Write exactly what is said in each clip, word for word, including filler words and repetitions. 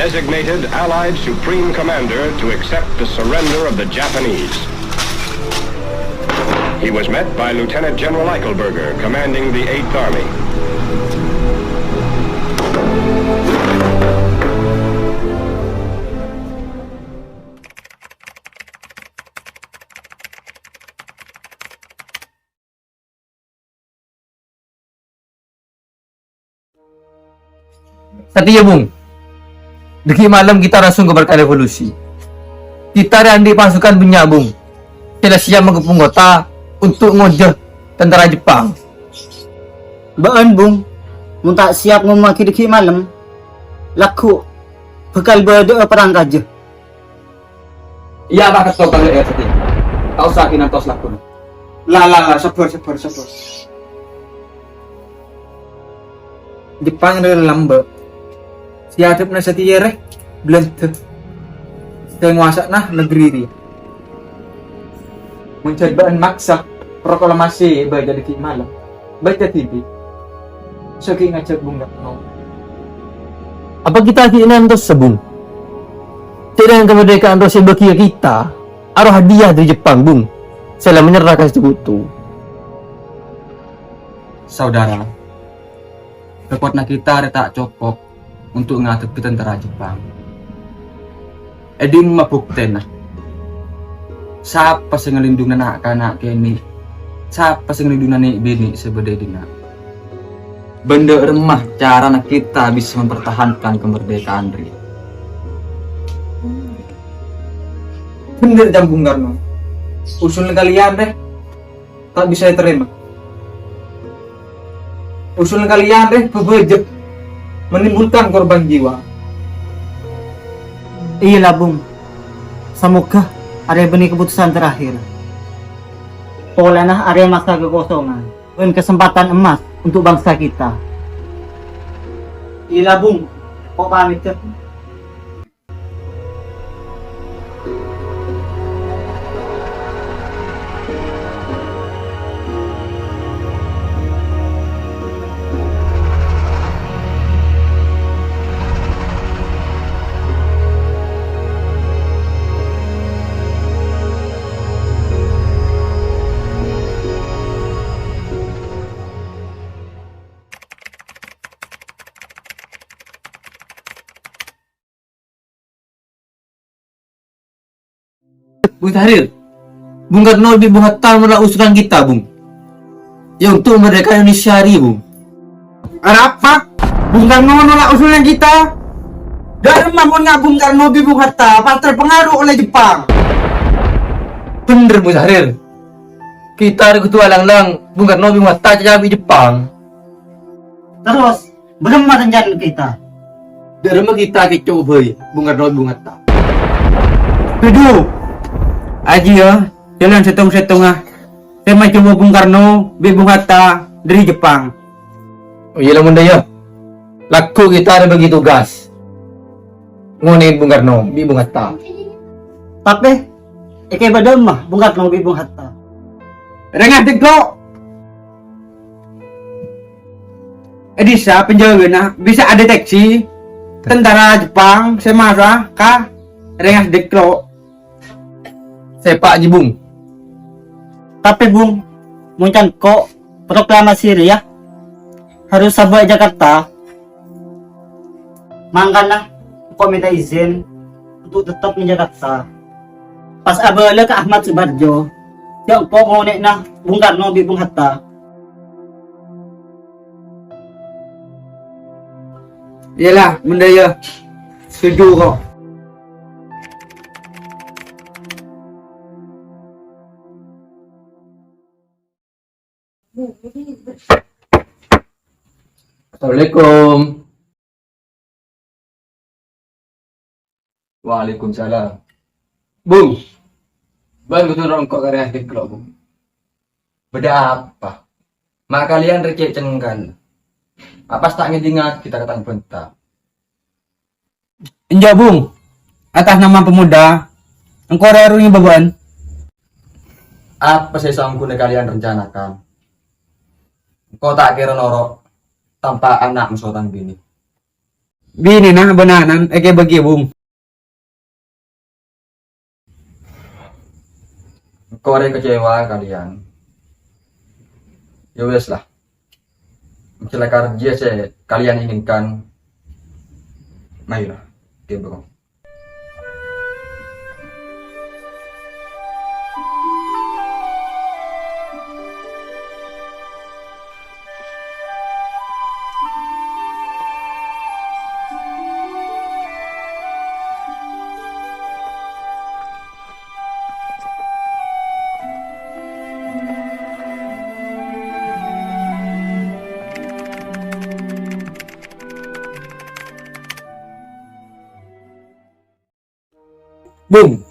Designated Allied Supreme Commander to accept the surrender of the Japanese. He was met by Lieutenant General Eichelberger, commanding the Eighth Army. Satèya, Bung. Dâgghi' malem kita langsung ka markas revolusi. Kita rè andi' pasukan bânnya', Bung, sè la siap mangkèpon kottha untuk ngojhâ tentara Jepang. Bâ'ân, Bung, mon ta' siap ngomongaghi dâgghi' malem, lagghu' bhâkal bâdâ'â perrang kajâ. Iyâ, Pak Ketua, kalau ya, Pak. Ta' osa kinantos lagghu'. La, la, la, sabbhâr, sabbhâr, sabbhâr. Jepang rè lambâ'. Sè adhâbbhâ satèya rè Belanda. Sè ngowasana negeri rèya. Mon jhâ' bâ'ân maksa proklamasi bâjâ dâgghi' malem. Bâjâ dhibi'. Soghi ngajhâk Bung Ratno. Apa kita ghi' nantosa, Bung? Sè dengan kemerdekaan roh sè bâgiyâ kita, arowa hadiah dâri Jepang, Bung. Sè la menyerah ka Sekutu. Saudara, kekuatan kita rè ta' cokop untuk ngadhebbhi tentara Jepang. È dimma buktèna? Sapa sè ngalindhunga na'-kana' kènè'? Sapa sè ngalindhunga nè'-binè' sè bâdâ è dinna'? Bân dâ' remma carana kita bisa mempertahankan kemerdekaan rèya? Bhendher, ca'na Bung Karno. Usulan kalian rè ta' bisa ètarèma. Usulan kalian rè bhâbhâjâk, menimbulkan korban jiwa. Iyâ la, Bung. Samoga arèya bânnè kaputusan terakhir. Polana arèya masa kakosongan bân kasempadhân emmas untuk bangsa kita. Iyâ la, Bung. Ko' pamèt, Cep. Bung Tahrir, Bung Karno bi' Bung Hatta nolak usulan kita, Bung. Ya, untuk memerdekakan Indonesia hari, Bung. Arapa? Bung Karno nolak usulan kita? Dâ'remma mon nga' Bung Karno bi' Bung Hatta pas terpengaruh oleh Jepang? Bhendher, Bung Tahrir. Kita rè kodhu alang-alang Bung Karno bi' Bung Hatta ècacabi Jepang. Terros, bârâmma rencana kita? Dâ'remma kita kèco' bhâi Bung Karno bi' Bung Hatta? Setuju. Ajiyâ, jhâlân sèttong-sèttongnga sè majhubâ Bung Karno bi' Bung Hatta dâri Jepang. Oh iyâ, la mon dâ' iyâ. Lagghu' kita rè bâgi tugas. Ngonè'è Bung Karno bi' Bung Hatta. Tapè, èkabâ dâ'remma Bung Karno bi' Bung Hatta? Rèng adhiklo'. È dissa' penjagana bisa adeteksi tentara Jepang sè mara ka rèng adhiklo'. Sèpa' jiyâ, Bung. Tapè, Bung, mon ca'na engko' proklamasi rèya harus abâ' è Jakarta. Mangkana, engko' mènta izin untuk tetep neng Jakarta. Pas abâlâ ka Ahmad Subarjo, jhâ' engko' ngonè'ana Bung Karno bi' Bung Hatta. Iyâ la, mon dâ' iyâ. Setuju, ko'. Assalamualaikum. Waalaikumsalam. Bung, bâ'ân kodhu noro' engko' ka rèng adhiklo', Bung. Bâdâ apa? Ma' kalèyan rè cè' cengkal. Apa sè ta' ngèdingngaghi ta' ka tang bhânta? Enjâ', Bung. Atas nama pemuda, engko' rè arowa ngibâ bâ'ân. Apa sè saongghuna kalèyan rencanakan? Engko' ta' kèra noro' tanpa ana' moso tang binè. Binèna bân ana'na èkabâghi, Bung. Engko' rè kecewa kalian. Ya wes lah. Masalah kerja sè kalian inginkan, marilah, tempo. Bung,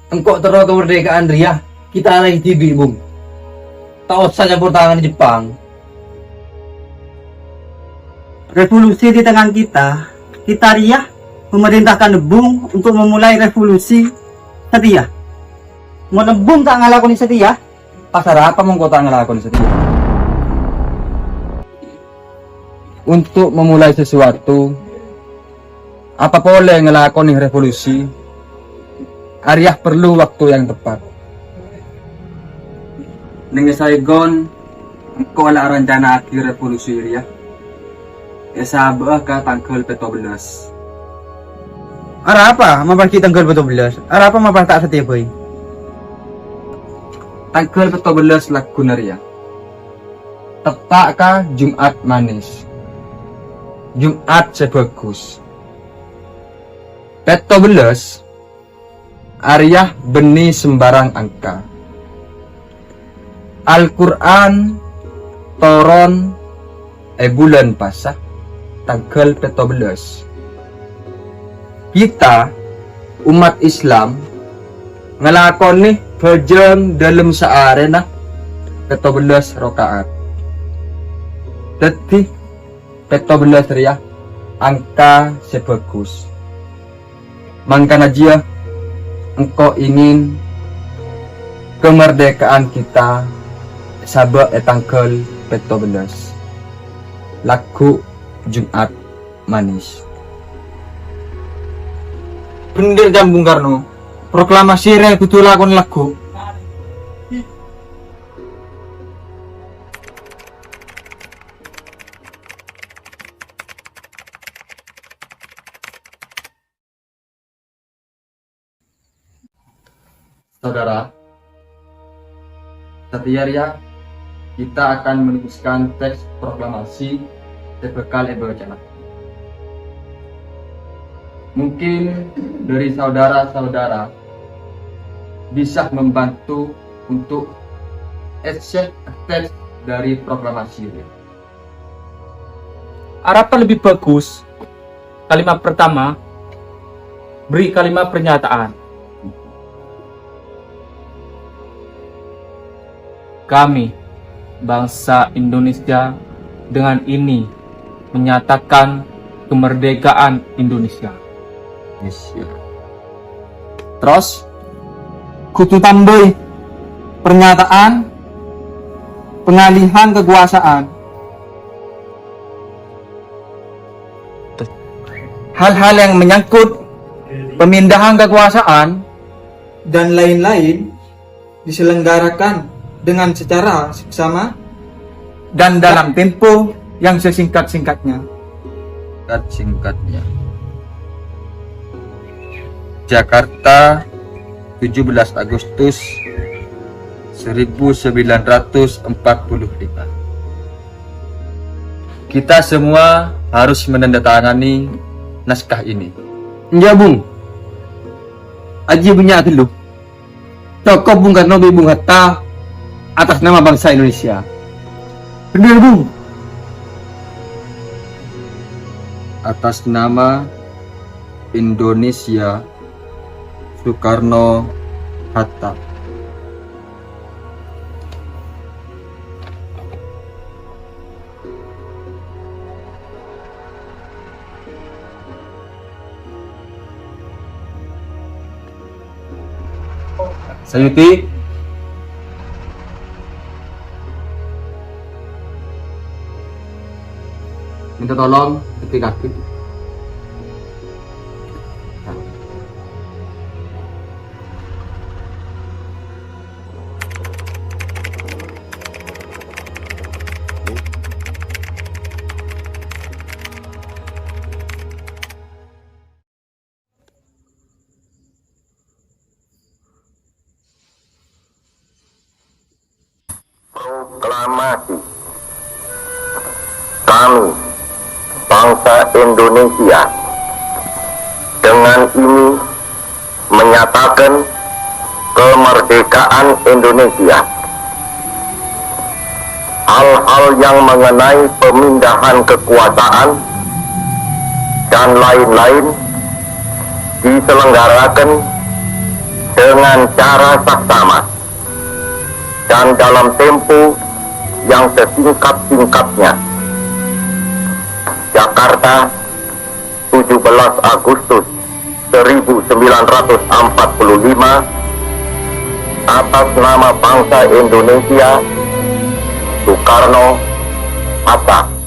engko' terro kamardhikaan rèya kita raih dhibi', Bung. Ta' osa campor tangana Jepang. Revolusi di tangan kita. Kita rèya memerintahkan Bung untuk memulai revolusi satèya. Mon Bung ta' ngalakonè satèya, pasal apa mon engko' ta' ngalakonè satèya? Untuk memulai sesuatu, apa polè ngalakonè revolusi, arèya perlu waktu yang tepat. Neng è Saigon, engko' la arancana'aghi revolusi rèya. Èsabâ'â ka tangghâl pètto bellâs. Arapa mapa ghi' tangghâl pètto bellâs? Arapa mapa ta' satèya bhâi? Tangghâl pètto bellâs lagghuna rèya. Teppa' ka Jum'at Manis. Jum'at sè bhâghus. Pètto bellâs arèya bânnè sembarang angka. Al-Qur'an toron è bulân Pasa, tangghâl pètto bellâs. Kita, ommat Islam, ngalakonè bhâjâng dâlem saarèna pètto bellâs raka'at. Dhâddhi, pètto bellâs rèya angka sè bhâghus. Mangkana jiyâ, engko' ingin kamardhikaan kita sabâ' è tangghâl pètto bellâs, lagghu' Jum'at Manis. Bhendher, ca'na Bung Karno. Proklamasi rèya kodhu lakona lagghu'. Saudara, satèya rèya kita akan meneruskan teks proklamasi sè bhâkal èbâcana. Mungkin dari saudara-saudara bisa membantu untuk essay teks dari proklamasi ini. Arapa lebbi bhâghus? Kalimat pertama, beri kalimat pernyataan. Kami, bangsa Indonesia, dengan ini menyatakan kemerdekaan Indonesia. Terros, kodhu tambâi pernyataan pengalihan kekuasaan. Hal-hal yang menyangkut pemindahan kekuasaan dan lain-lain diselenggarakan dengan secara seksama dan dalam tempo yang sesingkat-singkatnya. Singkat-singkatnya. Jakarta, tujuh belas Agustus seribu sembilan ratus empat puluh lima. Kita semua harus menandatangani naskah ini. Enjâ', Bung. Ajiyâ bânnya' ghâllu. Cokop Bung Karno bi' Bung Hatta atas nama bangsa Indonesia. Bhendher, Bung. Atas nama Indonesia, Soekarno Hatta. Sayuti. Minta tolong, ketik kaki. Bangsa Indonesia dengan ini menyatakan kemerdekaan Indonesia. Hal-hal yang mengenai pemindahan kekuasaan dan lain-lain diselenggarakan dengan cara saksama dan dalam tempo yang sesingkat-singkatnya. Jakarta, tujuh belas Agustus seribu sembilan ratus empat puluh lima, atas nama bangsa Indonesia, Soekarno, Hatta.